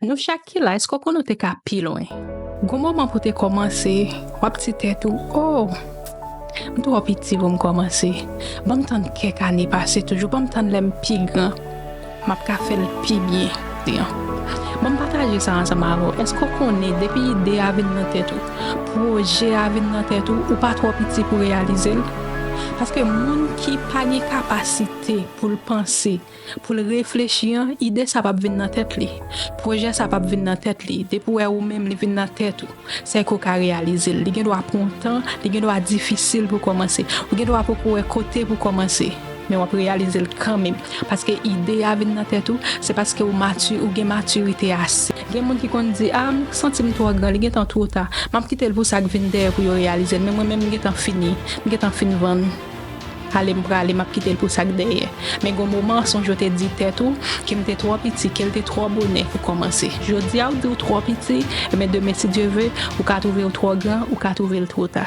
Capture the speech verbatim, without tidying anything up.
Nou chak ki la, èske w konnen w te ka pi lwen? Gon moman pou w te kòmanse, w ap di tèt ou, oh, m twò piti pou m kòmanse. Ban m tann kèk ane pase toujou, ban m tann lè m pi gran. M ap ka fè l pi byen. Ban m pataje sa ansanm avè w. Èske w konnen depi ide a vin nan tèt ou, pwojè a vin nan tèt ou, ou pa twò piti pou reyalize l? Paske moun ki pa gen kapasite pou l panse, pou l reflechi an, ide sa p ap vin nan tèt li. Pwojè sa p ap vin nan tèt li. Depi w wè ou menm li vin nan tèt ou, se ke w ka reyalize l. Li gen dwa pran tan, li gen dwa difisil pou kòmanse. Ou gen dwa poko wè kote pou kòmanse. Men w ap reyalize l kanmenm. Paske ide a vin nan tèt ou, se paske ou mati, ou gen matirite ase. Gen moun ki konn di, ah, m santi m twò gran, li gentan twò ta. M ap kite l pou sa k vin dèyè pou yo reyalize l. Men mwen menm, m gentan fini. M gentan fin vann. Ale m prale, m ap kite l pou sa k dèyè. Men gon moman, sonje w te di tèt ou ke m te twò piti, ke l te twò bonè pou kòmanse. Jodi a, ou di w twò piti, men demen, si Dye ve, ou ka twouve w twò gran, ou ka twouve l twò ta.